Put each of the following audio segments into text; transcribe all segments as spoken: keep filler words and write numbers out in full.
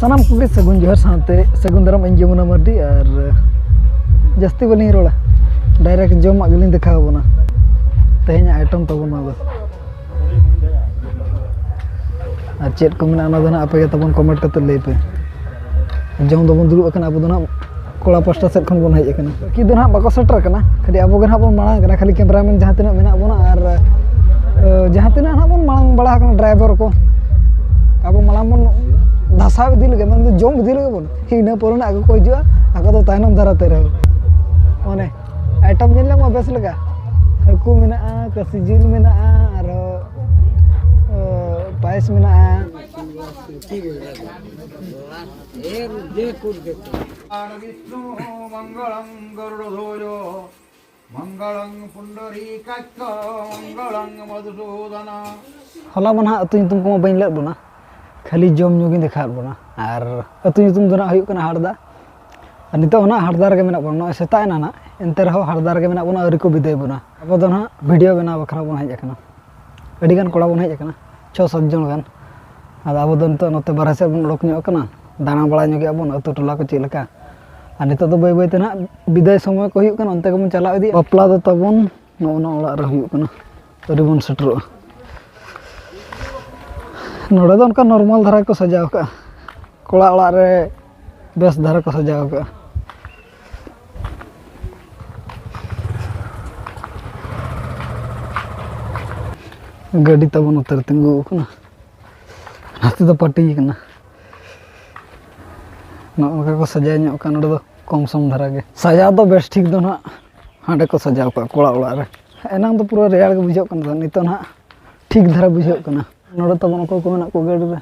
ᱥᱟᱱᱟᱢ ᱠᱚᱜᱮ ᱥᱟᱹᱜᱩᱱ ᱡᱚᱦᱟᱨ ᱥᱟᱶᱛᱮ ᱥᱟᱹᱜᱩᱱ ᱫᱟᱨᱟᱢ᱾ ᱤᱧ ᱡᱚᱢᱩᱱᱟ ᱢᱟᱨᱰᱤ ᱟᱨ ᱡᱟᱹᱥᱛᱤ ᱵᱟᱹᱞᱤᱧ ᱨᱚᱲᱟ, ᱰᱟᱭᱨᱮᱠᱴ ᱡᱚᱢᱟᱜ ᱜᱮᱞᱤᱧ ᱫᱮᱠᱷᱟᱣ ᱟᱵᱚᱱᱟ᱾ ᱛᱮᱦᱮᱧᱟᱜ ᱟᱭᱴᱮᱢ ᱛᱟᱵᱚᱱ ᱱᱚᱣᱟ ᱫᱚ᱾ ᱟᱨ ᱪᱮᱫ ᱠᱚ ᱢᱮᱱᱟᱜᱼᱟ, ᱚᱱᱟ ᱫᱚ ᱱᱟᱦᱟᱜ ᱟᱯᱮ ᱜᱮ ᱛᱟᱵᱚᱱ ᱠᱚᱢᱮᱱᱴ ᱠᱟᱛᱮ ᱞᱟᱹᱭ ᱯᱮ᱾ ᱡᱚᱢ ᱫᱚᱵᱚᱱ ᱫᱩᱲᱩᱵ ᱟᱠᱟᱱᱟ, ᱟᱵᱚ ᱫᱚ ᱱᱟᱦᱟᱜ ᱠᱚᱲᱟ ᱯᱟᱥᱴᱟ ᱥᱮᱫ ᱠᱷᱚᱱ ᱵᱚᱱ ᱦᱮᱡ ᱟᱠᱟᱱᱟ᱾ ᱠᱤ ᱫᱚ ᱱᱟᱦᱟᱜ ᱵᱟᱠᱚ ᱥᱮᱴᱮᱨ ᱟᱠᱟᱱᱟ, ᱠᱷᱟᱹᱞᱤ ᱟᱵᱚ ᱜᱮ ᱱᱟᱦᱟᱜ ᱵᱚᱱ ᱢᱟᱲᱟᱝ ᱟᱠᱟᱱᱟ, ᱠᱷᱟᱹᱞᱤ ᱠᱮᱢᱨᱟᱢᱮᱱ ᱡᱟᱦᱟᱸ ᱛᱤᱱᱟᱹᱜ ᱢᱮᱱᱟᱜ ᱵᱚᱱᱟ ᱟᱨ ᱮ, ᱡᱟᱦᱟᱸ ᱛᱤᱱᱟᱹᱜ ᱱᱟᱦᱟᱜ ᱵᱚᱱ ᱢᱟᱲᱟᱝ ᱵᱟᱲᱟ ᱟᱠᱟᱱᱟ, ᱰᱨᱟᱭᱵᱷᱟᱨ ᱠᱚ, ᱟᱵᱚ ᱢᱟᱲᱟᱝ ᱵᱚᱱ ᱫᱷᱟᱥᱟᱣ ᱤᱫᱤ ᱞᱮᱜᱮ, ᱢᱮᱱᱫᱚ ᱡᱚᱢ ᱤᱫᱤ ᱞᱮᱜᱮ ᱵᱚᱱ, ᱤᱱᱟᱹ ᱯᱚᱨᱮ ᱱᱟᱦᱟᱜ ᱟᱠᱚ ᱠᱚ ᱦᱤᱡᱩᱜᱼᱟ, ᱟᱠᱚ ᱫᱚ ᱛᱟᱭᱱᱚᱢ ᱫᱷᱟᱨᱟ ᱛᱮ ᱨᱮᱦᱚᱸ᱾ ᱚᱱᱮ ᱟᱭᱴᱮᱢ ᱧᱮᱞ ᱧᱟᱢᱚᱜᱼᱟ ᱵᱮᱥ ᱞᱮᱠᱟ, ᱦᱟᱹᱠᱩ ᱢᱮᱱᱟᱜᱼᱟ, ᱠᱟᱹᱥᱤ ᱡᱤᱞ ᱢᱮᱱᱟᱜᱼᱟ, ᱟᱨᱦᱚᱸ ᱮ, ᱯᱟᱭᱮᱥ ᱢᱮᱱᱟᱜᱼᱟ᱾ ᱵᱤᱥᱱᱩ ᱢᱚᱝᱜᱚᱞᱚᱝ ᱜᱚᱨᱩᱲ ᱫᱷᱚᱡᱚ ᱢᱚᱝᱜᱚᱞᱚᱝ ᱯᱩᱱᱰᱨᱤᱠᱟᱠᱠᱷᱚ ᱢᱚᱝᱜᱚᱞᱚᱝ ᱢᱚᱫᱷᱩᱥᱩᱫᱚᱱ᱾ ᱦᱚᱞᱟ ᱢᱟ ᱱᱟᱦᱟᱜ ᱟᱹᱛᱩ ᱧᱩᱛᱩᱢ ᱠᱚᱢᱟ ᱵᱟᱹᱧ ᱞᱟᱹᱭᱟᱫ ᱵᱚᱱᱟ, ᱠᱷᱟᱹᱞᱤ ᱡᱚᱢ ᱧᱩ ᱜᱤᱧ ᱫᱮᱠᱷᱟᱣᱟᱫ ᱵᱚᱱᱟ᱾ ᱟᱨ ᱟᱹᱛᱩ ᱧᱩᱛᱩᱢ ᱫᱚ ᱱᱟᱦᱟᱜ ᱦᱩᱭᱩᱜ ᱠᱟᱱᱟ ᱦᱟᱲᱫᱟ᱾ ᱟᱨ ᱱᱤᱛᱚᱜ ᱦᱚᱸ ᱱᱟᱦᱟᱜ ᱦᱟᱲᱫᱟ ᱨᱮᱜᱮ ᱢᱮᱱᱟᱜ ᱵᱚᱱᱟ, ᱱᱚᱜᱼᱚᱭ ᱥᱮᱛᱟᱜ ᱮᱱᱟ ᱱᱟᱦᱟᱜ, ᱮᱱᱛᱮ ᱨᱮᱦᱚᱸ ᱦᱟᱲᱫᱟ ᱨᱮᱜᱮ ᱢᱮᱱᱟᱜ ᱵᱚᱱᱟ, ᱟᱹᱣᱨᱤ ᱠᱚ ᱵᱤᱫᱟᱹᱭ ᱵᱚᱱᱟ᱾ ᱟᱵᱚ ᱫᱚ ᱱᱟᱦᱟᱜ ᱵᱷᱤᱰᱤᱭᱳ ᱵᱮᱱᱟᱣ ᱵᱟᱠᱷᱨᱟ ᱵᱚᱱ ᱦᱮᱡ ᱟᱠᱟᱱᱟ᱾ ᱟᱹᱰᱤᱜᱟᱱ ᱠᱚᱲᱟ ᱵᱚᱱ ᱦᱮᱡ ᱟᱠᱟᱱᱟ, ᱪᱷᱚ ᱥᱟᱛ ᱡᱚᱱ ᱜᱟᱱ᱾ ᱟᱫᱚ ᱟᱵᱚ ᱫᱚ ᱱᱤᱛᱚᱜ ᱱᱚᱛᱮ ᱵᱟᱨᱦᱮ ᱥᱮᱫ ᱵᱚᱱ ᱚᱰᱚᱠ ᱧᱚᱜ ᱟᱠᱟᱱᱟ, ᱫᱟᱬᱟ ᱵᱟᱲᱟ ᱧᱚᱜᱮᱜᱼᱟ ᱵᱚᱱ ᱟᱹᱛᱩ ᱴᱚᱞᱟ ᱠᱚ ᱪᱮᱫ ᱞᱮᱠᱟ᱾ ᱟᱨ ᱱᱤᱛᱚᱜ ᱫᱚ ᱵᱟᱹᱭ ᱵᱟᱹᱭ ᱛᱮ ᱱᱟᱦᱟᱜ ᱵᱤᱫᱟᱹᱭ ᱥᱚᱢᱚᱭ ᱠᱚ ᱦᱩᱭᱩᱜ ᱠᱟᱱᱟ, ᱚᱱᱛᱮ ᱜᱮᱵᱚᱱ ᱪᱟᱞᱟᱣ ᱤᱫᱤᱜᱼᱟ᱾ ᱵᱟᱯᱞᱟ ᱫᱚ ᱛᱟᱵᱚᱱ ᱱᱚᱜᱼᱚ ᱱᱚᱣᱟ ᱚᱲᱟᱜ ᱨᱮ ᱦᱩᱭᱩᱜ ᱠᱟᱱᱟ, ᱟᱹᱣᱨᱤ ᱵᱚᱱ ᱥᱮᱴᱮᱨᱚᱜᱼᱟ᱾ ᱱᱚᱰᱮ ᱫᱚ ᱚᱱᱠᱟ ᱱᱚᱨᱢᱟᱞ ᱫᱷᱟᱨᱟ ᱠᱚ ᱥᱟᱡᱟᱣ ᱠᱟᱜᱼᱟ, ᱠᱚᱲᱟ ᱚᱲᱟᱜ ᱨᱮ ᱵᱮᱥ ᱫᱷᱟᱨᱟ ᱠᱚ ᱥᱟᱡᱟᱣ ᱠᱟᱜᱼᱟ᱾ ᱜᱟᱹᱰᱤ ᱛᱟᱵᱚᱱ ᱱᱚᱛᱮ ᱨᱮ ᱛᱤᱸᱜᱩ ᱟᱠᱟᱱᱟ, ᱱᱟᱛᱮ ᱫᱚ ᱯᱟᱹᱴᱤ ᱠᱟᱱᱟ᱾ ᱱᱚᱜᱼᱚ ᱱᱚᱝᱠᱟ ᱠᱚ ᱥᱟᱡᱟᱣ ᱧᱚᱜ ᱠᱟᱜᱼᱟ ᱱᱚᱰᱮ ᱫᱚ, ᱠᱚᱢ ᱥᱚᱢ ᱫᱷᱟᱨᱟ ᱜᱮ᱾ ᱥᱟᱡᱟᱣ ᱫᱚ ᱵᱮᱥ ᱴᱷᱤᱠ ᱫᱚ ᱱᱟᱦᱟᱜ ᱦᱟᱸᱰᱮ ᱠᱚ ᱥᱟᱡᱟᱣ ᱠᱟᱜᱼᱟ ᱠᱚᱲᱟ ᱚᱲᱟᱜ ᱨᱮ᱾ ᱮᱱᱟᱝ ᱫᱚ ᱯᱩᱨᱟᱹ ᱨᱮᱭᱟᱲ ᱜᱮ ᱵᱩᱡᱷᱟᱹᱜ ᱠᱟᱱ ᱛᱟᱦᱮᱸᱫ, ᱱᱤᱛᱚᱜ ᱱᱟᱦᱟᱜ ᱴᱷᱤᱠ ᱫᱷᱟᱨᱟ ᱵᱩᱡᱷᱟᱹᱜ ᱠᱟᱱᱟ᱾ ᱱᱚᱰᱮ ᱛᱟᱵᱚᱱ ᱚᱠᱚᱭ ᱠᱚ ᱢᱮᱱᱟᱜ ᱠᱚᱣᱟ ᱜᱟᱹᱰᱤ ᱨᱮ?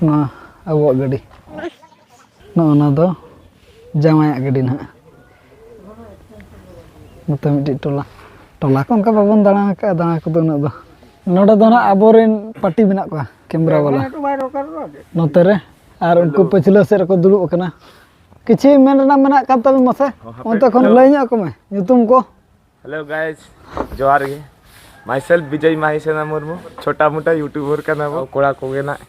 ᱱᱚᱣᱟ ᱟᱵᱚᱣᱟᱜ ᱜᱟᱹᱰᱤ, ᱱᱚᱜᱼᱚ ᱱᱚᱣᱟ ᱫᱚ ᱡᱟᱶᱟᱭᱟᱜ ᱜᱟᱹᱰᱤ ᱱᱟᱦᱟᱜ᱾ ᱱᱚᱛᱮ ᱢᱤᱫᱴᱤᱡ ᱴᱚᱞᱟ, ᱴᱚᱞᱟ ᱠᱚ ᱚᱱᱠᱟ ᱵᱟᱵᱚᱱ ᱫᱟᱬᱟ ᱟᱠᱟᱫᱼᱟ, ᱫᱟᱬᱟ ᱠᱚᱫᱚ ᱩᱱᱟᱹᱜ ᱫᱚ᱾ ᱱᱚᱰᱮ ᱫᱚ ᱱᱟᱦᱟᱜ ᱟᱵᱚᱨᱮᱱ ᱯᱟᱹᱴᱤ ᱢᱮᱱᱟᱜ ᱠᱚᱣᱟ, ᱠᱮᱢᱨᱟ ᱵᱟᱞᱟ ᱱᱚᱛᱮ ᱨᱮ, ᱟᱨ ᱩᱱᱠᱩ ᱯᱟᱹᱪᱷᱞᱟᱹ ᱥᱮᱫ ᱨᱮᱠᱚ ᱫᱩᱲᱩᱵ ᱟᱠᱟᱱᱟ᱾ ᱠᱤᱪᱷᱩ ᱢᱮᱱ ᱨᱮᱱᱟᱜ ᱢᱮᱱᱟᱜ ᱠᱟᱱ ᱛᱟᱵᱮᱱ ᱢᱟᱥᱮ, ᱚᱱᱛᱮ ᱠᱷᱚᱱ ᱞᱟᱹᱭ ᱧᱚᱜ ᱟᱠᱚ ᱢᱮ ᱧᱩᱛᱩᱢ ᱠᱚ᱾ Hello guys, ᱡᱚᱦᱟᱨ ᱜᱮ᱾ Myself ᱵᱤᱡᱚᱭ ᱢᱟᱦᱤᱥᱮᱱᱟ ᱢᱩᱨᱢᱩ, ᱪᱷᱳᱴᱟ ᱢᱳᱴᱟ YouTuber ᱠᱟᱱᱟ ᱵᱚ᱾ ᱠᱚᱲᱟ ᱠᱚᱜᱮ ᱱᱟᱜ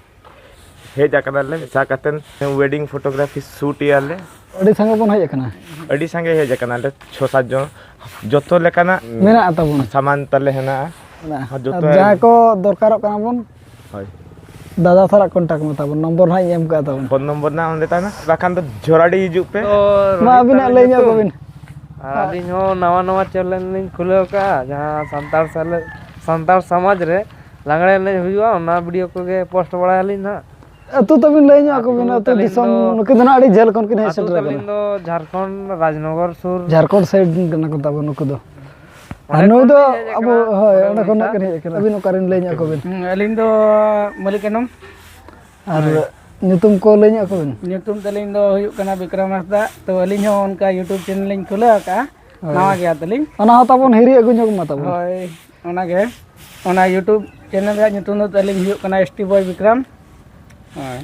ᱦᱮᱡ ᱟᱠᱟᱱᱟᱞᱮ, ᱢᱮᱥᱟ ᱠᱟᱛᱮᱱ wedding photography shoot ᱮᱭᱟᱞᱮ᱾ ᱟᱹᱰᱤ ᱥᱟᱸᱜᱮ ᱵᱚᱱ ᱦᱮᱡ ᱟᱠᱟᱱᱟ᱾ ᱟᱹᱰᱤ ᱥᱟᱸᱜᱮ ᱦᱮᱡ ᱟᱠᱟᱱᱟᱞᱮ, ᱪᱷᱚ ᱥᱟᱛ ᱡᱚᱱ᱾ ᱡᱚᱛᱚ ᱞᱮᱠᱟᱱᱟᱜ ᱢᱮᱱᱟᱜᱼᱟ ᱛᱟᱵᱚᱱ᱾ ᱥᱟᱢᱟᱱ ᱛᱟᱞᱮ ᱦᱮᱱᱟᱜᱼᱟ᱾ ᱢᱮᱱᱟᱜᱼᱟ᱾ ᱟᱨ ᱡᱚᱛᱚ ᱟᱨ ᱡᱟᱦᱟᱸᱭ ᱠᱚ ᱫᱚᱨᱠᱟᱨᱚᱜ ᱠᱟᱱᱟ ᱵᱚᱱ, ᱦᱳᱭ᱾ ᱫᱟᱫᱟ ᱥᱟᱞᱟᱜ contact ᱢᱮ ᱛᱟᱵᱚᱱ, ᱱᱚᱢᱵᱚᱨ ᱦᱟᱸᱜ ᱤᱧ ᱮᱢ ᱠᱟᱜ ᱛᱟᱵᱚᱱ᱾ ᱯᱷᱳᱱ ᱱᱚᱢᱵᱚᱨ ᱱᱟᱜ ᱚᱸᱰᱮ ᱛᱟᱦᱮᱱᱟ, ᱵᱟᱠᱷᱟᱱ ᱫᱚ ᱡᱷᱚᱨᱟᱰᱤ ᱦᱤᱡᱩᱜ ᱯᱮ᱾ ᱛᱚ, ᱢᱟ ᱨᱳᱦᱤᱛ ᱟᱹᱵᱤᱱᱟᱜ ᱛᱟᱵᱮᱱ ᱞᱟᱹᱭ ᱧᱚᱜ ᱧᱩᱛᱩᱢ? ᱠᱚᱵᱤᱱ᱾ ᱟᱨ ᱟᱹᱞᱤᱧ ᱦᱚᱸ ᱱᱟᱣᱟ ᱱᱟᱣᱟ channel ᱞᱤᱧ ᱠᱷᱩᱞᱟᱹᱣ ᱠᱟᱜᱼᱟ, ᱡᱟᱦᱟᱸ ᱥᱟᱱᱛᱟᱲ ᱥᱟᱞᱮ-, ᱥᱟᱱᱛᱟᱲ ᱥᱚᱢᱟᱡᱽ ᱨᱮ ᱞᱟᱜᱽᱬᱮ ᱮᱱᱮᱡ ᱦᱩᱭᱩᱜᱼᱟ, ᱚᱱᱟ video ᱠᱚᱜᱮ post ᱵᱟᱲᱟᱭᱟᱞᱤᱧ ᱱᱟᱦᱟᱜ᱾ ᱟᱹᱛᱩ ᱛᱟᱵᱤᱱ ᱞᱟᱹᱭ ᱧᱚᱜ ᱟᱨ ᱟᱠᱚ ᱵᱤᱱ, ᱧᱩᱛᱩᱢ ᱟᱹᱛᱩ ᱛᱟᱹᱞᱤᱧ ᱫᱤᱥᱚᱢ, ᱫᱚ, ᱱᱩᱠᱤᱱ ᱫᱚ ᱱᱟᱦᱟᱜ ᱟᱹᱰᱤ ᱡᱷᱟᱹᱞ ᱠᱷᱚᱱ ᱠᱤᱱ ᱦᱮᱡ ᱟᱹᱛᱩ ᱥᱮᱴᱮᱨ ᱛᱟᱹᱞᱤᱧ ᱟᱠᱟᱱᱟ᱾ ᱫᱚ ᱡᱷᱟᱲᱠᱷᱚᱸᱰ, ᱨᱟᱡᱽᱱᱚᱜᱚᱨ ᱥᱩᱨ᱾ ᱡᱷᱟᱲᱠᱷᱚᱸᱰ side ᱨᱮᱱ ᱠᱟᱱᱟ ᱠᱚ ᱛᱟᱵᱚᱱ ᱱᱩᱠᱩ ᱫᱚ᱾ ᱟᱨ ᱚᱸᱰᱮ ᱱᱩᱭ ᱠᱷᱚᱱ ᱫᱚ ᱞᱤᱧ ᱦᱮᱡ ᱟᱵᱚ, ᱟᱠᱟᱱᱟ, ᱦᱳᱭ, ᱚᱸᱰᱮ ᱠᱷᱚᱱ ᱩᱲᱤᱥᱥᱟ᱾ ᱦᱟᱸᱜ ᱠᱤᱱ ᱦᱮᱡ ᱟᱠᱟᱱᱟ᱾ ᱟᱹᱵᱤᱱ ᱚᱠᱟᱨᱮᱱ ᱞᱟᱹᱭ ᱧᱚᱜ ᱟᱠᱚ ᱵᱤᱱ? ᱦᱩᱸ, ᱟᱹᱞᱤᱧ ᱫᱚ ᱢᱟᱹᱞᱤᱠ ᱦᱮᱱᱚᱢ᱾ ᱟᱨ ᱦᱳᱭ᱾ ᱧᱩᱛᱩᱢ ᱠᱚ ᱞᱟᱹᱭ ᱧᱚᱜ ᱟᱠᱚ ᱵᱤᱱ? ᱧᱩᱛᱩᱢ ᱛᱟᱹᱞᱤᱧ ᱫᱚ ᱦᱩᱭᱩᱜ ᱠᱟᱱᱟ ᱵᱤᱠᱨᱚᱢ ᱦᱟᱸᱥᱫᱟ᱾ ᱛᱚ, ᱟᱹᱞᱤᱧ ᱦᱚᱸ ᱚᱱᱠᱟ YouTube channel ᱞᱤᱧ ᱠᱷᱩᱞᱟᱹᱣ ᱟᱠᱟᱫᱼᱟ᱾ ᱦᱳᱭ᱾ ᱱᱟᱣᱟ ᱜᱮᱭᱟ ᱛᱟᱹᱞᱤᱧ᱾ ᱚᱱᱟ ᱦᱚᱸ ᱛᱟᱵᱚᱱ ᱦᱤᱨᱤ ᱟᱹᱜᱩ ᱧᱚᱜ ᱢᱟ ᱛᱟᱵᱚᱱ᱾ ᱦᱳᱭ, ᱚᱱᱟᱜᱮ᱾ ᱚᱱᱟ YouTube channel ᱨᱮᱭᱟᱜ ᱧᱩᱛᱩᱢ ᱫᱚ ᱛᱟᱹᱞᱤᱧ ᱦᱩᱭᱩᱜ ᱠᱟᱱᱟ S T Boy ᱵᱤᱠᱨᱚᱢ᱾ ᱦᱳᱭ᱾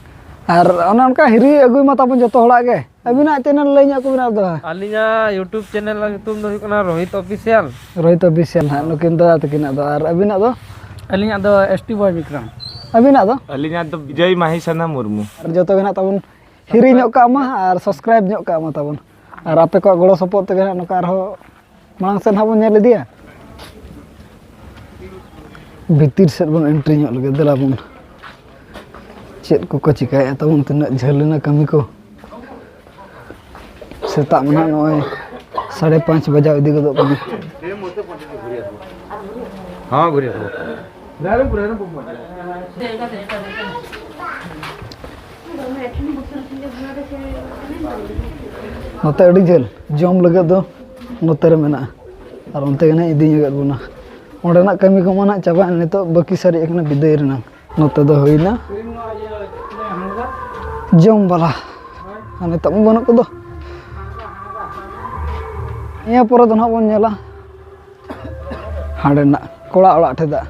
ᱟᱨ ᱚᱱᱮ ᱚᱱᱠᱟ ᱦᱤᱨᱤ ᱟᱹᱜᱩᱭ ᱢᱟ ᱛᱟᱵᱚᱱ ᱡᱚᱛᱚ ᱦᱚᱲᱟᱜ ᱜᱮ᱾ ᱟᱹᱵᱤᱱᱟᱜ channel ᱞᱟᱹᱭ ᱧᱚᱜ ᱠᱚᱵᱤᱱ ᱟᱨ ᱫᱚ᱾ ᱟᱹᱞᱤᱧᱟᱜ YouTube channel ᱨᱮᱱᱟᱜ ᱧᱩᱛᱩᱢ ᱫᱚ ᱦᱩᱭᱩᱜ ᱠᱟᱱᱟ ᱨᱳᱦᱤᱛ Official᱾ ᱨᱳᱦᱤᱛ Official ᱦᱟᱸᱜ, ᱱᱩᱠᱤᱱ ᱫᱟᱫᱟ ᱛᱟᱹᱠᱤᱱᱟᱜ ᱫᱚ᱾ ᱟᱨ ᱟᱹᱵᱤᱱᱟᱜ ᱫᱚ? ᱟᱹᱞᱤᱧᱟᱜ ᱫᱚ S T Boy ᱵᱤᱠᱨᱚᱢ᱾ ᱟᱹᱵᱤᱱᱟᱜ ᱫᱚ? ᱟᱹᱞᱤᱧᱟᱜ ᱫᱚ ᱵᱤᱡᱚᱭ ᱢᱟᱦᱤᱥᱟᱱᱟ ᱢᱩᱨᱢᱩ᱾ ᱟᱨ ᱡᱚᱛᱚ ᱜᱮ ᱱᱟᱜ ᱛᱟᱵᱚᱱ ᱦᱤᱨᱤ ᱧᱚᱜ ᱠᱟᱜ ᱢᱟ ᱟᱨ subscribe ᱧᱚᱜ ᱠᱟᱜ ᱢᱟ ᱛᱟᱵᱚᱱ᱾ ᱟᱨ ᱟᱯᱮ ᱠᱚᱣᱟᱜ ᱜᱚᱲᱚ ᱥᱚᱯᱚᱦᱚᱫ ᱛᱮᱜᱮ ᱱᱟᱜ ᱱᱚᱝᱠᱟ ᱟᱨᱦᱚᱸ ᱢᱟᱲᱟᱝ ᱥᱮᱫ ᱦᱟᱸᱜ ᱵᱚᱱ ᱧᱮᱞ ᱤᱫᱤᱭᱟ᱾ ᱵᱷᱤᱛᱤᱨ ᱥᱮᱫ ᱵᱚᱱ entry ᱧᱚᱜ ᱞᱮᱜᱮ, ᱫᱮᱞᱟ ᱵᱚᱱ᱾ ᱪᱮᱫ ᱠᱚᱠᱚ ᱪᱤᱠᱟᱹᱭᱮᱫᱼᱟ ᱛᱟᱵᱚᱱ, ᱛᱤᱱᱟᱹᱜ ᱡᱷᱟᱹᱞ ᱮᱱᱟ ᱠᱟᱹᱢᱤ ᱠᱚ᱾ ᱥᱮᱛᱟᱜ ᱢᱟ ᱱᱟᱦᱟᱜ ᱱᱚᱜᱼᱚᱭ ᱥᱟᱲᱮ ᱯᱟᱸᱪ ᱵᱟᱡᱟᱣ ᱤᱫᱤ ᱜᱚᱫᱚᱜ ᱠᱟᱱᱟ᱾ ᱦᱚᱸ, ᱜᱷᱩᱨᱤ ᱟᱹᱜᱩ᱾ ᱱᱚᱛᱮ ᱟᱹᱰᱤ ᱡᱷᱟᱹᱞ, ᱡᱚᱢ ᱞᱟᱹᱜᱤᱫ ᱫᱚ ᱱᱚᱛᱮ ᱨᱮ ᱢᱮᱱᱟᱜᱼᱟ᱾ ᱟᱨ ᱚᱱᱛᱮ ᱜᱮ ᱱᱟᱦᱟᱜ ᱤᱫᱤ ᱧᱚᱜᱮᱫ ᱵᱚᱱᱟ᱾ ᱚᱸᱰᱮᱱᱟᱜ ᱠᱟᱹᱢᱤ ᱠᱚᱢᱟ ᱱᱟᱦᱟᱜ ᱪᱟᱵᱟᱭᱮᱱ, ᱱᱤᱛᱚᱜ ᱵᱟᱹᱠᱤ ᱥᱟᱨᱮᱡ ᱟᱠᱟᱱᱟ ᱵᱤᱫᱟᱹᱭ ᱨᱮᱱᱟᱜ᱾ ᱱᱚᱛᱮ ᱫᱚ ᱦᱩᱭᱱᱟ ᱡᱚᱢ ᱵᱟᱞᱟ᱾ ᱟᱨ ᱱᱤᱛᱚᱜ ᱢᱟ ᱵᱟᱹᱱᱩᱜ ᱠᱚᱫᱚ᱾ ᱱᱤᱭᱟᱹ ᱯᱚᱨᱮ ᱫᱚ ᱱᱟᱦᱟᱜ ᱵᱚᱱ ᱧᱮᱞᱟ ᱦᱟᱸᱰᱮᱱᱟᱜ ᱠᱚᱲᱟ ᱚᱲᱟᱜ ᱴᱷᱮᱱ ᱫᱟᱜ᱾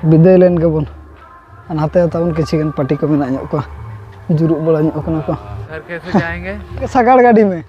ᱵᱤᱫᱟᱹᱭ ᱞᱮᱱ ᱜᱮᱵᱚᱱ᱾ ᱟᱨ ᱱᱟᱛᱮ ᱦᱚᱸ ᱛᱟᱵᱚᱱ ᱠᱤᱪᱷᱩ ᱜᱟᱱ party ᱠᱚ ᱢᱮᱱᱟᱜ ᱧᱚᱜ ᱠᱚᱣᱟ, ᱡᱩᱨᱩᱜ ᱵᱟᱲᱟ ᱧᱚᱜ ᱠᱟᱱᱟ ᱠᱚ᱾ घर कैसे जाएंगे? ᱥᱟᱜᱟᱲ ᱜᱟᱹᱰᱤ ᱢᱮ᱾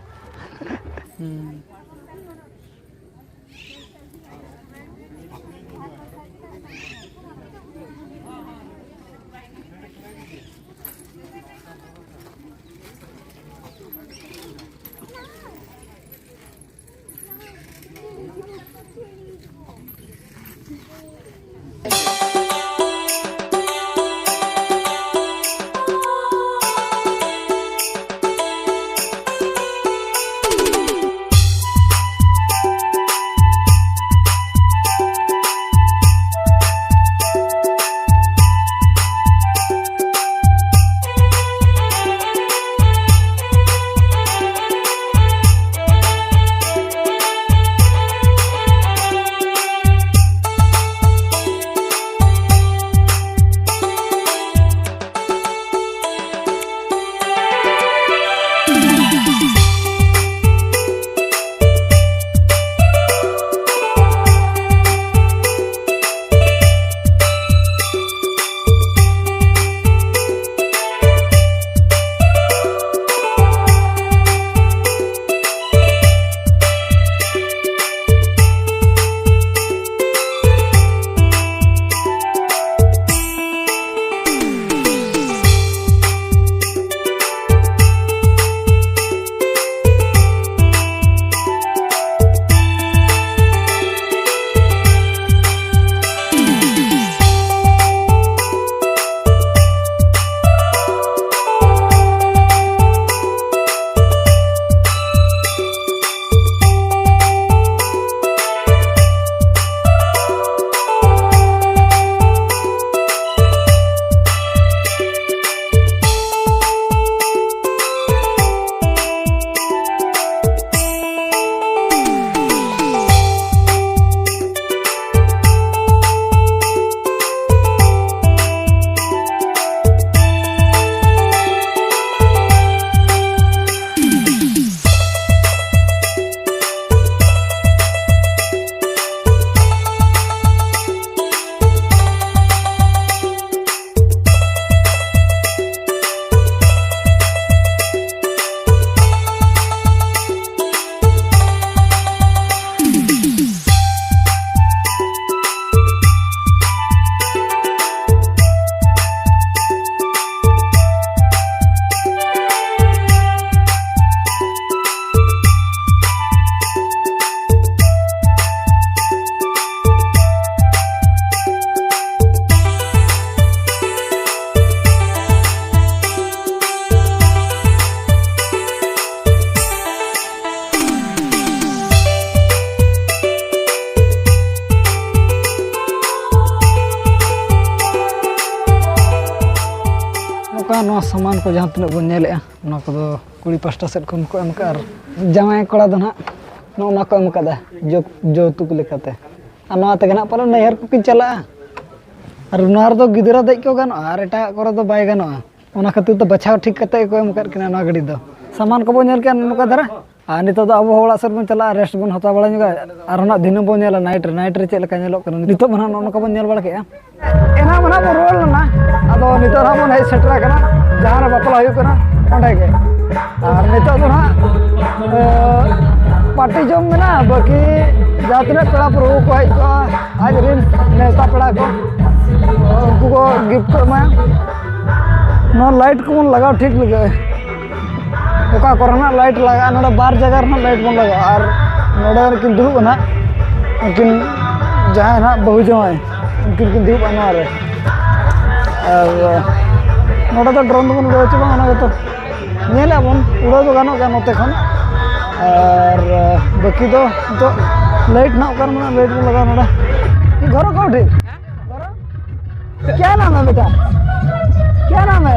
ᱱᱚᱣᱟ ᱥᱟᱢᱟᱱ ᱠᱚ ᱡᱟᱦᱟᱸ ᱛᱤᱱᱟᱹᱜ ᱵᱚᱱ ᱧᱮᱞᱮᱫᱼᱟ, ᱚᱱᱟ ᱠᱚᱫᱚ ᱠᱩᱲᱤ ᱯᱟᱥᱴᱟ ᱥᱮᱫ ᱠᱷᱚᱱ ᱠᱚ ᱮᱢ ᱠᱟᱜᱼᱟ, ᱟᱨ ᱡᱟᱶᱟᱭ ᱠᱚᱲᱟ ᱫᱚ ᱱᱟᱦᱟᱜ ᱱᱚᱜᱼᱚ ᱱᱚᱣᱟ ᱠᱚ ᱮᱢ ᱠᱟᱫᱟ ᱡᱚ-, ᱡᱚᱣᱛᱩᱠ ᱞᱮᱠᱟᱛᱮ᱾ ᱟᱨ ᱱᱚᱣᱟ ᱛᱮᱜᱮ ᱱᱟᱦᱟᱜ ᱯᱟᱞᱮ ᱱᱟᱹᱭᱦᱟᱹᱨ ᱠᱚᱠᱤᱱ ᱪᱟᱞᱟᱜᱼᱟ᱾ ᱟᱨ ᱱᱚᱣᱟ ᱨᱮᱫᱚ ᱜᱤᱫᱽᱨᱟᱹ ᱫᱮᱡ ᱠᱚ ᱜᱟᱱᱚᱜᱼᱟ, ᱟᱨ ᱮᱴᱟᱜ ᱠᱚᱨᱮ ᱫᱚ ᱵᱟᱭ ᱜᱟᱱᱚᱜᱼᱟ᱾ ᱚᱱᱟ ᱠᱷᱟᱹᱛᱤᱨ ᱛᱮ ᱵᱟᱪᱷᱟᱣ ᱴᱷᱤᱠ ᱠᱟᱛᱮ ᱜᱮᱠᱚ ᱮᱢ ᱟᱠᱟᱫ ᱠᱤᱱᱟ ᱱᱚᱣᱟ ᱜᱟᱹᱰᱤ ᱫᱚ᱾ ᱥᱟᱢᱟᱱ ᱠᱚᱵᱚᱱ ᱧᱮᱞ ᱠᱮᱜᱼᱟ ᱱᱚᱝᱠᱟ ᱫᱷᱟᱨᱟ, ᱟᱨ ᱱᱤᱛᱚᱜ ᱫᱚ ᱟᱵᱚ ᱦᱚᱸ ᱚᱲᱟᱜ ᱥᱮᱫ ᱵᱚᱱ ᱪᱟᱞᱟᱜᱼᱟ, ᱨᱮᱥᱴ ᱵᱚᱱ ᱦᱟᱛᱟᱣ ᱵᱟᱲᱟ ᱧᱚᱜᱟ, ᱟᱨ ᱦᱚᱸ ᱱᱟᱜ ᱫᱷᱤᱱᱟᱹᱝ ᱵᱚᱱ ᱧᱮᱞᱟ ᱱᱟᱭᱤᱴ ᱨᱮ, ᱱᱟᱭᱤᱴ ᱨᱮ ᱪᱮᱫ ᱞᱮᱠᱟ ᱧᱮᱞᱚᱜ ᱠᱟᱱᱟ᱾ ᱱᱤᱛᱚᱜ ᱢᱟ ᱱᱟᱜ ᱱᱚᱜᱼᱚ ᱱᱚᱝᱠᱟ ᱵᱚᱱ ᱧᱮᱞ ᱵᱟᱲᱟ ᱠᱮᱜᱼᱟ, ᱮᱱᱟᱝ ᱢᱟ ᱱᱟᱜ ᱵᱚᱱ ᱨᱩᱣᱟᱹᱲ ᱞᱮᱱᱟ, ᱟᱫᱚ ᱱᱤᱛᱚᱜ ᱱᱟᱜ ᱵᱚᱱ ᱦᱮᱡ ᱥᱮᱴᱮᱨ ᱟᱠᱟᱱᱟ ᱡᱟᱦᱟᱸ ᱨᱮ ᱵᱟᱯᱞᱟ ᱦᱩᱭᱩᱜ ᱠᱟᱱᱟ ᱚᱸᱰᱮ ᱜᱮ᱾ ᱟᱨ ᱱᱤᱛᱚᱜ ᱫᱚ ᱱᱟᱜ, ᱮ, ᱯᱟᱨᱴᱤ ᱡᱚᱢ ᱢᱮᱱᱟᱜᱼᱟ, ᱵᱟᱹᱠᱤ ᱡᱟᱦᱟᱸ ᱛᱤᱱᱟᱹᱜ ᱯᱮᱲᱟ ᱯᱨᱚᱵᱷᱩ ᱠᱚ ᱦᱮᱡ ᱠᱚᱜᱼᱟ, ᱟᱡ ᱨᱮᱱ ᱱᱮᱣᱛᱟ ᱯᱮᱲᱟ ᱠᱚ, ᱩᱱᱠᱩ ᱠᱚ ᱜᱤᱯᱷᱴ ᱠᱚ ᱮᱢᱟᱭᱟ᱾ ᱱᱚᱣᱟ ᱞᱟᱭᱤᱴ ᱠᱚᱵᱚᱱ ᱞᱟᱜᱟᱣ ᱴᱷᱤᱠ ᱞᱮᱠᱟ᱾ ᱚᱠᱟ ᱠᱚᱨᱮᱱᱟᱜ ᱞᱟᱭᱤᱴ ᱞᱟᱜᱟᱜᱼᱟ, ᱱᱚᱰᱮ ᱵᱟᱨ ᱡᱟᱭᱜᱟ ᱨᱮᱱᱟᱜ ᱞᱟᱭᱤᱴ ᱵᱚᱱ ᱞᱟᱜᱟᱣᱟ᱾ ᱟᱨ ᱱᱚᱰᱮ ᱨᱮᱠᱤᱱ ᱫᱩᱲᱩᱵᱼᱟ ᱱᱟᱦᱟᱜ, ᱩᱱᱠᱤᱱ ᱡᱟᱦᱟᱸᱭ ᱱᱟᱦᱟᱜ ᱵᱟᱹᱦᱩ ᱡᱟᱶᱟᱭ, ᱩᱱᱠᱤᱱ ᱠᱤᱱ ᱫᱩᱲᱩᱵᱼᱟ ᱱᱚᱣᱟ ᱨᱮ᱾ ᱟᱨ ᱱᱚᱰᱮ ᱫᱚ ᱰᱨᱳᱱ ᱫᱚᱵᱚᱱ ᱩᱰᱟᱹᱣ ᱦᱚᱪᱚ ᱵᱟᱝ, ᱚᱱᱟ ᱜᱮᱛᱚ ᱧᱮᱞ ᱟᱵᱚᱱ, ᱩᱰᱟᱹᱣ ᱫᱚ ᱜᱟᱱᱚᱜ ᱜᱮᱭᱟ ᱱᱚᱛᱮ ᱠᱷᱚᱱ᱾ ᱟᱨ ᱵᱟᱹᱠᱤ ᱫᱚ ᱱᱤᱛᱚᱜ ᱞᱟᱭᱤᱴ ᱱᱟᱦᱟᱜ ᱚᱠᱟ ᱨᱮ ᱢᱮᱱᱟᱜᱼᱟ, ᱞᱟᱭᱤᱴ ᱵᱚᱱ ᱞᱟᱜᱟᱣᱟ ᱱᱚᱰᱮ᱾ ᱜᱷᱚᱨᱚ ᱠᱚ ᱴᱷᱤᱠ? क्या नाम है बेटा? क्या नाम है?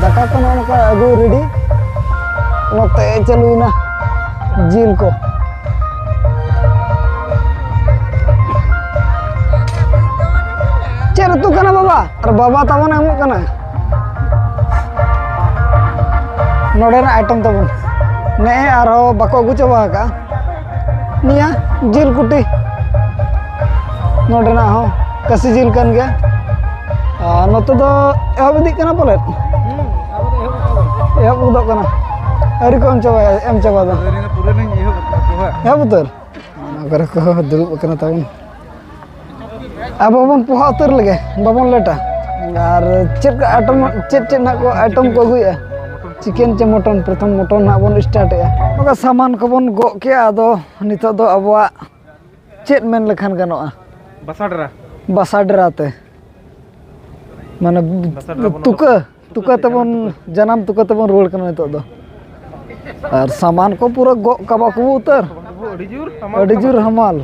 ᱫᱟᱠᱟ ᱠᱚ ᱱᱚᱜᱼᱚ ᱱᱚᱝᱠᱟ ᱟᱹᱜᱩ ᱨᱮᱰᱤ, ᱱᱚᱛᱮ ᱪᱟᱹᱞᱩᱭᱮᱱᱟ ᱡᱤᱞ ᱠᱚ᱾ ᱪᱮᱫ ᱩᱛᱩ ᱠᱟᱱᱟ ᱵᱟᱵᱟ? ᱟᱨ ᱵᱟᱵᱟ ᱛᱟᱵᱚᱱ ᱮᱢᱚᱜ ᱠᱟᱱᱟ᱾ ᱱᱚᱰᱮᱱᱟᱜ ᱟᱭᱴᱮᱢ ᱛᱟᱵᱚᱱ ᱱᱮᱜᱼᱮ ᱟᱨᱦᱚᱸ ᱵᱟᱠᱚ ᱟᱹᱜᱩ ᱪᱟᱵᱟ ᱟᱠᱟᱫᱼᱟ᱾ ᱱᱤᱭᱟᱹ ᱡᱤᱞ ᱠᱩᱴᱤ ᱱᱚᱰᱮᱱᱟᱜ ᱦᱚᱸ ᱠᱟᱹᱥᱤ ᱡᱤᱞ ᱠᱟᱱ ᱜᱮᱭᱟ᱾ ᱟᱨ ᱱᱚᱛᱮ ᱫᱚ ᱮᱦᱚᱵ ᱤᱫᱤᱜ ᱠᱟᱱᱟ ᱯᱟᱞᱮᱫ? ᱮᱦᱚᱵ ᱜᱚᱫᱚᱜ ᱠᱟᱱᱟ᱾ ᱟᱹᱣᱨᱤ ᱠᱚ ᱮᱢ ᱪᱟᱵᱟᱭᱟ, ᱮᱢ ᱪᱟᱵᱟ ᱫᱚ᱾ ᱯᱩᱨᱟᱹ ᱞᱤᱧ ᱮᱦᱚᱵ ᱟᱠᱟᱫ ᱠᱚᱣᱟ᱾ ᱮᱦᱚᱵ ᱩᱛᱟᱹᱨ? ᱚᱱᱟ ᱠᱚᱨᱮ ᱠᱚ ᱫᱩᱲᱩᱵ ᱟᱠᱟᱱᱟ ᱛᱟᱵᱚᱱ᱾ ᱟᱵᱚ ᱵᱚᱱ ᱯᱚᱦᱟ ᱩᱛᱟᱹᱨ ᱞᱮᱜᱮ, ᱵᱟᱵᱚᱱ ᱞᱮᱴᱟ᱾ ᱟᱨ ᱪᱮᱫ ᱠᱚ ᱟᱭᱴᱮᱢ, ᱪᱮᱫ ᱪᱮᱫ ᱱᱟᱜ ᱠᱚ ᱟᱭᱴᱮᱢ ᱠᱚ ᱟᱹᱜᱩᱭᱮᱫᱼᱟ? ᱪᱤᱠᱮᱱ ᱪᱮ ᱢᱚᱴᱚᱱ? ᱯᱨᱚᱛᱷᱚᱢ ᱢᱚᱴᱚᱱ ᱱᱟᱜ ᱵᱚᱱ ᱥᱴᱟᱨᱴᱮᱜᱼᱟ᱾ ᱱᱚᱝᱠᱟ ᱥᱟᱢᱟᱱ ᱠᱚᱵᱚᱱ ᱜᱚᱜ ᱠᱮᱜᱼᱟ, ᱟᱫᱚ ᱱᱤᱛᱚᱜ ᱫᱚ ᱟᱵᱚᱣᱟᱜ ᱪᱮᱫ ᱢᱮᱱ ᱞᱮᱠᱷᱟᱱ ᱜᱟᱱᱚᱜᱼᱟ? ᱵᱟᱥᱟ ᱰᱮᱨᱟ᱾ ᱵᱟᱥᱟ ᱰᱮᱨᱟ ᱛᱮ᱾ ᱢᱟᱱᱮ ᱵᱟᱥᱟ ᱰᱮᱨᱟ ᱵᱚᱱ ᱛᱩᱠᱟᱹ, ᱛᱩᱠᱟᱹ ᱛᱮᱵᱚᱱ, ᱡᱟᱱᱟᱢ ᱛᱩᱠᱟᱹ ᱛᱮᱵᱚᱱ ᱨᱩᱣᱟᱹᱲ ᱠᱟᱱᱟ ᱱᱤᱛᱚᱜ ᱫᱚ᱾ ᱟᱨ ᱥᱟᱢᱟᱱ ᱠᱚ ᱯᱩᱨᱟᱹ ᱜᱚᱜ ᱠᱟᱵᱟ ᱠᱚ ᱩᱛᱟᱹᱨ᱾ ᱟᱹᱰᱤ ᱡᱳᱨ ᱦᱟᱢᱟᱞ ᱟᱹᱰᱤ ᱠᱟᱱᱟ᱾ ᱡᱳᱨ ᱦᱟᱢᱟᱞ᱾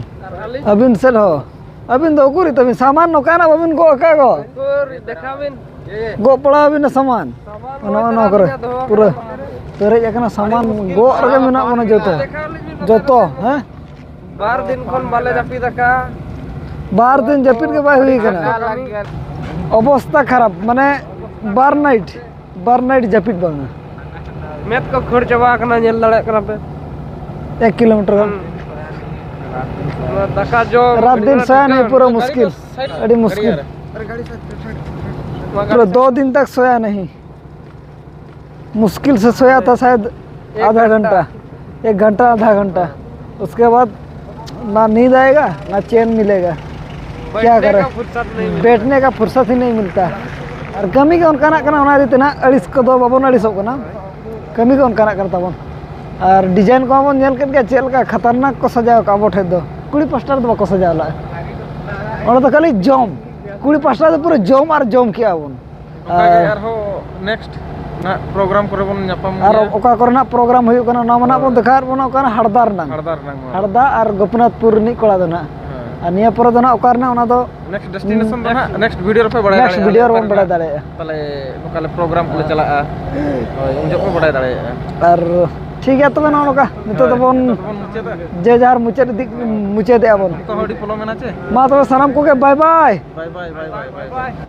ᱟᱹᱵᱤᱱ ᱥᱮᱫ ᱦᱚᱸ, ᱟᱹᱵᱤᱱ ᱫᱚ ᱩᱠᱩᱨ ᱛᱟᱹᱵᱤᱱ ᱥᱟᱢᱟᱱ ᱱᱚᱝᱠᱟᱱᱟᱜ ᱵᱟᱹᱵᱤᱱ ᱜᱚᱜ ᱟᱠᱟᱫ ᱜᱚ᱾ ᱩᱠᱩᱨ ᱫᱮᱠᱷᱟᱣ ᱵᱤᱱ᱾ ᱜᱚᱜ ᱯᱟᱲᱟᱣ ᱟᱹᱵᱤᱱᱟ ᱥᱟᱢᱟᱱ᱾ ᱥᱟᱢᱟᱱ ᱱᱚᱜᱼᱚ ᱱᱚᱣᱟ ᱱᱚᱣᱟ ᱠᱚᱨᱮ ᱫᱚᱦᱚ ᱯᱩᱨᱟᱹ ᱠᱟᱜᱼᱟ᱾ ᱯᱮᱨᱮᱡ ᱟᱠᱟᱱᱟ ᱥᱟᱢᱟᱱ, ᱜᱚᱜ ᱨᱮᱜᱮ ᱢᱮᱱᱟᱜ ᱵᱚᱱᱟ ᱡᱚᱛᱚ᱾ ᱡᱚᱛᱚ, ᱦᱮᱸ? ᱵᱟᱨ ᱫᱤᱱ ᱠᱷᱚᱱ ᱵᱟᱞᱮ ᱡᱟᱹᱯᱤᱫ ᱟᱠᱟᱫᱼᱟ᱾ ᱵᱟᱨ ᱫᱤᱱ ᱡᱟᱹᱯᱤᱫ ᱜᱮ ᱵᱟᱭ ᱦᱩᱭ ᱠᱟᱱᱟ᱾ ᱚᱵᱚᱥᱛᱟ ᱠᱷᱟᱨᱟᱯ, ᱢᱟᱱᱮ ᱵᱟᱨ ᱱᱟᱭᱤᱴ, ᱵᱟᱨ ᱱᱟᱭᱤᱴ ᱡᱟᱹᱯᱤᱫ ᱵᱟᱝᱟ᱾ ᱢᱮᱫ ᱠᱚ ᱠᱷᱟᱹᱲ ᱪᱟᱵᱟ ᱟᱠᱟᱱᱟ, ᱧᱮᱞ ᱫᱟᱲᱮᱭᱟᱜ ᱠᱟᱱᱟ ᱯᱮ᱾ ᱮᱠ ᱠᱤᱞᱳᱢᱤᱴᱟᱨ ᱜᱟᱱ᱾ ᱦᱩᱸ᱾ ᱱᱚᱣᱟ ᱫᱟᱠᱟ ᱡᱚᱢ, ᱨᱟᱛ ᱫᱤᱱ ᱥᱚᱭᱟᱱ ᱦᱩᱭᱩᱜ ᱯᱩᱨᱟᱹ ᱢᱩᱥᱠᱤᱞ, ᱟᱹᱰᱤ ᱢᱩᱥᱠᱤᱞ᱾ ᱱᱚᱣᱟ ᱯᱩᱨᱟᱹ ᱜᱟᱹᱰᱤ ᱫᱚ ᱫᱤᱱ ᱛᱟᱠ ᱥᱚᱭᱟ ᱱᱟᱦᱤ᱾ मुश्किल से सोया था शायद एक आधा घंटा। घंटा, एक घंटा, आधा घंटा। उसके बाद ना नींद आएगा, ना चैन मिलेगा। क्या बैठने करें? का फुर्सत नहीं मिलता। बैठने का फुर्सत ही नहीं मिलता। ᱟᱨ ᱠᱟᱹᱢᱤ ᱜᱮ ᱚᱱᱠᱟᱱᱟᱜ ᱠᱟᱱᱟ, ᱚᱱᱟ ᱤᱫᱤ ᱛᱮ ᱱᱟᱜ ᱟᱹᱲᱤᱥ ᱠᱚᱫᱚ ᱵᱟᱵᱚᱱ ᱟᱹᱲᱤᱥᱚᱜ ᱠᱟᱱᱟ᱾ ᱠᱟᱹᱢᱤ ᱜᱮ ᱚᱱᱠᱟᱱᱟᱜ ᱠᱟᱱᱟ ᱛᱟᱵᱚᱱ᱾ ᱟᱨ design ᱠᱚᱦᱚᱸ ᱵᱚᱱ ᱧᱮᱞ ᱠᱮᱫ ᱜᱮᱭᱟ, ᱪᱮᱫ ᱞᱮᱠᱟ ᱠᱷᱟᱛᱟᱨᱱᱟᱠ ᱠᱚ ᱥᱟᱡᱟᱣ ᱠᱟᱜᱼᱟ᱾ ᱟᱵᱚ ᱴᱷᱮᱱ ᱫᱚ ᱠᱩᱲᱤ ᱯᱟᱥᱴᱟ ᱨᱮᱫᱚ ᱵᱟᱠᱚ ᱥᱟᱡᱟᱣ ᱞᱟᱜᱼᱟ, ᱚᱸᱰᱮ ᱫᱚ ᱠᱷᱟᱹᱞᱤ ᱡᱚᱢ᱾ ᱠᱩᱲᱤ ᱯᱟᱥᱴᱟ ᱫᱚ ᱯᱩᱨᱟᱹ ᱡᱚᱢ ᱟᱨ ᱡᱚᱢ ᱠᱮᱜᱼᱟ ᱵᱚᱱ᱾ ᱚᱱᱠᱟ ᱜᱮ ᱟᱨ ᱟᱨᱦᱚᱸ next ᱱᱟᱜ program ᱠᱚᱨᱮ ᱵᱚᱱ ᱧᱟᱯᱟᱢ ᱟᱨ ᱜᱮᱭᱟ᱾ ᱚᱠᱟ ᱠᱚᱨᱮᱱᱟᱜ program ᱦᱩᱭᱩᱜ ᱠᱟᱱᱟ, ᱚᱱᱟ ᱢᱟ ᱱᱟᱜ ᱵᱚᱱ ᱦᱳᱭ᱾ ᱫᱮᱠᱷᱟᱣᱮᱫ ᱵᱚᱱᱟ, ᱚᱠᱟ ᱨᱮᱱᱟᱜ ᱦᱟᱲᱫᱟ ᱨᱮᱱᱟᱜ᱾ ᱦᱟᱲᱫᱟ ᱨᱮᱱᱟᱜ ᱱᱚᱣᱟ ᱫᱚ᱾ ᱦᱟᱲᱫᱟ ᱟᱨ ᱜᱳᱯᱤᱱᱟᱛᱷᱯᱩᱨ ᱨᱤᱱᱤᱡ ᱠᱚᱲᱟ ᱫᱚ ᱱᱟᱜ᱾ ᱦᱮᱸ᱾ ᱟᱨ ᱱᱤᱭᱟᱹ ᱯᱚᱨᱮ ᱫᱚ ᱱᱟᱜ ᱚᱠᱟ ᱨᱮᱱᱟᱜ, ᱚᱱᱟ ᱫᱚ next destination ᱫᱚ ᱱᱟᱜ next video ᱨᱮᱯᱮ ᱵᱟᱲᱟᱭ next ᱫᱟᱲᱮᱭᱟᱜᱼᱟ, video ᱚᱠᱟ ᱨᱮᱵᱚᱱ ᱨᱮᱱᱟᱜ ᱵᱟᱲᱟᱭ ᱫᱟᱲᱮᱭᱟᱜᱼᱟ᱾ ᱛᱟᱦᱞᱮ ᱚᱠᱟ ᱞᱮ program ᱠᱚᱞᱮ ᱪᱟᱞᱟᱜᱼᱟ᱾ ᱦᱳᱭ, ᱩᱱ ᱡᱚᱠᱷᱚᱱ ᱯᱮ ᱵᱟᱲᱟᱭ ᱫᱟᱲᱮᱭᱟᱜᱼᱟ᱾ ᱟᱨ ᱴᱷᱤᱠ ᱜᱮᱭᱟ ᱛᱚᱵᱮ, ᱱᱚᱜᱼᱚ ᱱᱚᱝᱠᱟ ᱱᱤᱛᱚᱜ ᱦᱳᱭ, ᱫᱚᱵᱚᱱ ᱱᱤᱛᱚᱜ ᱫᱚᱵᱚᱱ ᱢᱩᱪᱟᱹᱫᱟ᱾ ᱡᱮ ᱡᱟᱦᱟᱨ ᱢᱩᱪᱟᱹᱫ ᱤᱫᱤ, ᱢᱩᱪᱟᱹᱫᱮᱜᱼᱟ ᱵᱚᱱ᱾ ᱱᱤᱛᱚᱜ ᱦᱚᱸ ᱟᱹᱰᱤ ᱯᱚᱞᱚᱢ ᱮᱱᱟ ᱪᱮ? ᱢᱟ ᱛᱚᱵᱮ ᱥᱟᱱᱟᱢ ᱠᱚᱜᱮ bye bye᱾ Bye bye, bye bye, bye bye᱾